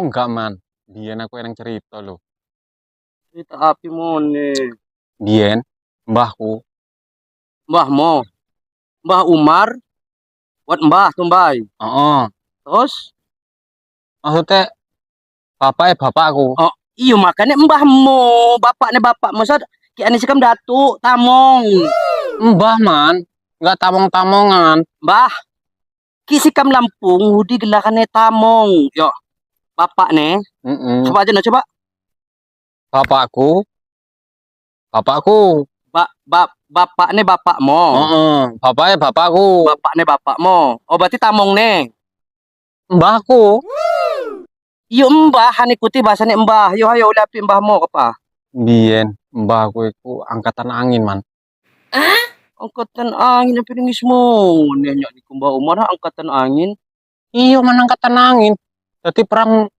Enggak, Man. Biyen aku eneng cerita lho. Cerita api mone? Biyen mbahku. Mbahmu. Mbah Umar. Buat mbah tumbai. Heeh. Terus? Maksudnya bapaknya bapakku. Oh, iya, makanya mbahmu, bapaknya bapakmu sad ki ane sikam datuk tamong. Mbah, Man, enggak tamong-tamongan. Mbah. Ki sikam Lampung udi gelarane tamong. Yo. Bapak nih. Coba aja no, coba. Bapakku. Bapakku. Ba, ba, bapaknya bapakmu. Heeh, bapaknya bapakku. Bapaknya bapakmu. Oh, berarti tamong nih. Mbahku. Iya, mbah, han ikuti bahasane mbah. Yo ayo ulah api mbahmu apa? Biyen mbahku iku angkatan angin, Man. Angkatan angin apa ngismu? Nanya niku Mbah Umar angkatan angin. Iya, Man, angkatan angin. Jadi perang